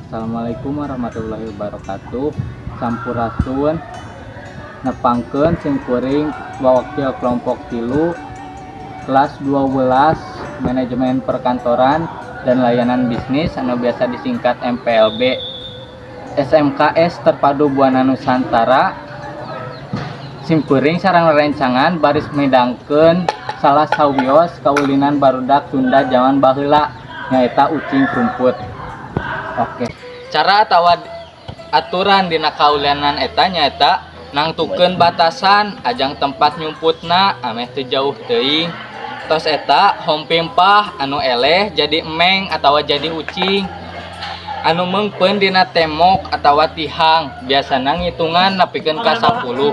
Assalamualaikum warahmatullahi wabarakatuh. Sampurasun. Nepangkeun simkuring wakil kelompok 3 kelas 12 Manajemen Perkantoran dan Layanan Bisnis anu biasa disingkat MPLB SMKS Terpadu Buana Nusantara. Simkuring sareng rerencangan baris midangkeun salah sawios kaulinan barudak Sunda jaman baheula, nyaeta ucing krumput. Oke. Cara atawa aturan dina kaulinan eta nyaeta nangtukeun batasan ajang tempat nyumputna ameh teu jauh teuing. Tos eta hompimpah anu eleh jadi emeng atawa jadi ucing. Anu meungpeun dina temok atawa tihang biasana ngitungan nepikeun ka 10.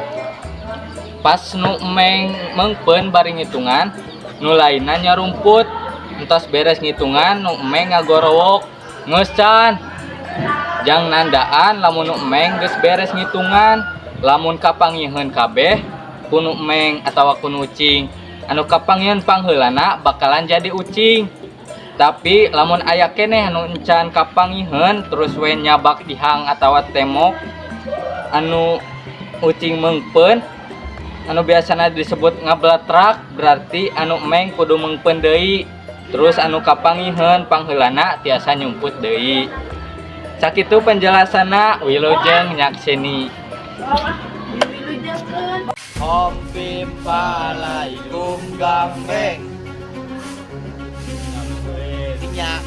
Pas nu emeng meungpeun bari ngitungan, nu lainna nyarumput. Entos beres ngitungan, nu emeng ngagorowok, "Geus can?" Jang nandaan lamun nu emeng geus beres ngitungan. Lamun kapangiheun kabeh ku nu emeng atawa ku nu ucing, anu kapangiheun pangheulana bakalan jadi ucing. Tapi lamun aya keneh anu encan kapangiheun terus we nyabak tihang atawa temok anu ucing meungpeun, anu biasana disebut ngablatrak, berarti anu emeng kudu meungpeun deui, terus anu kapangiheun pangheulana tiasa nyumput deui. Sakitu penjelasanna, wilujeng nyakseni. Om Pimpalaikum gambeng. Nya.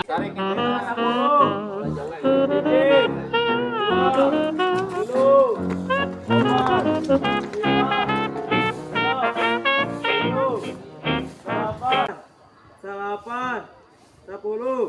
Tarik 10. 1, 2, 3, 4, 5, 6, 7, 8, 10.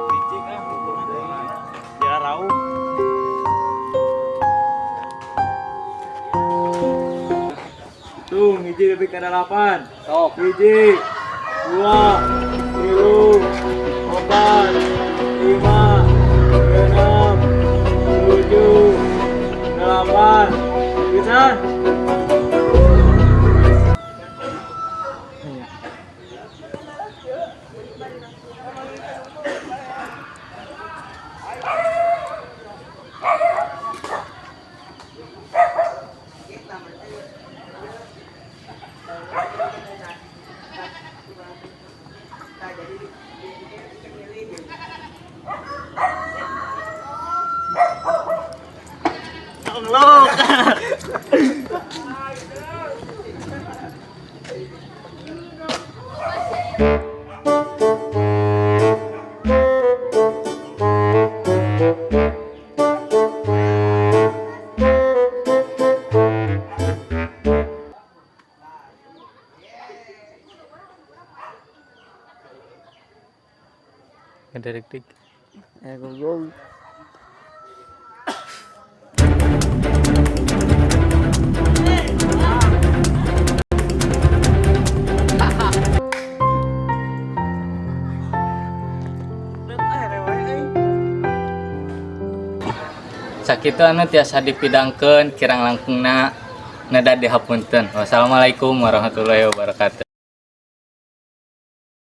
Licik ah, ya rauh. Hitung, 1 lebih ke 8. Sok. 1, 2, 3, 4, 5, 6, 7, 8. Bisa? Ngedetik. Eh, goblok. Sakitu anu tiasa dipidangkeun, kirang langkungna neda dihapunten. Wassalamualaikum warahmatullahi wabarakatuh.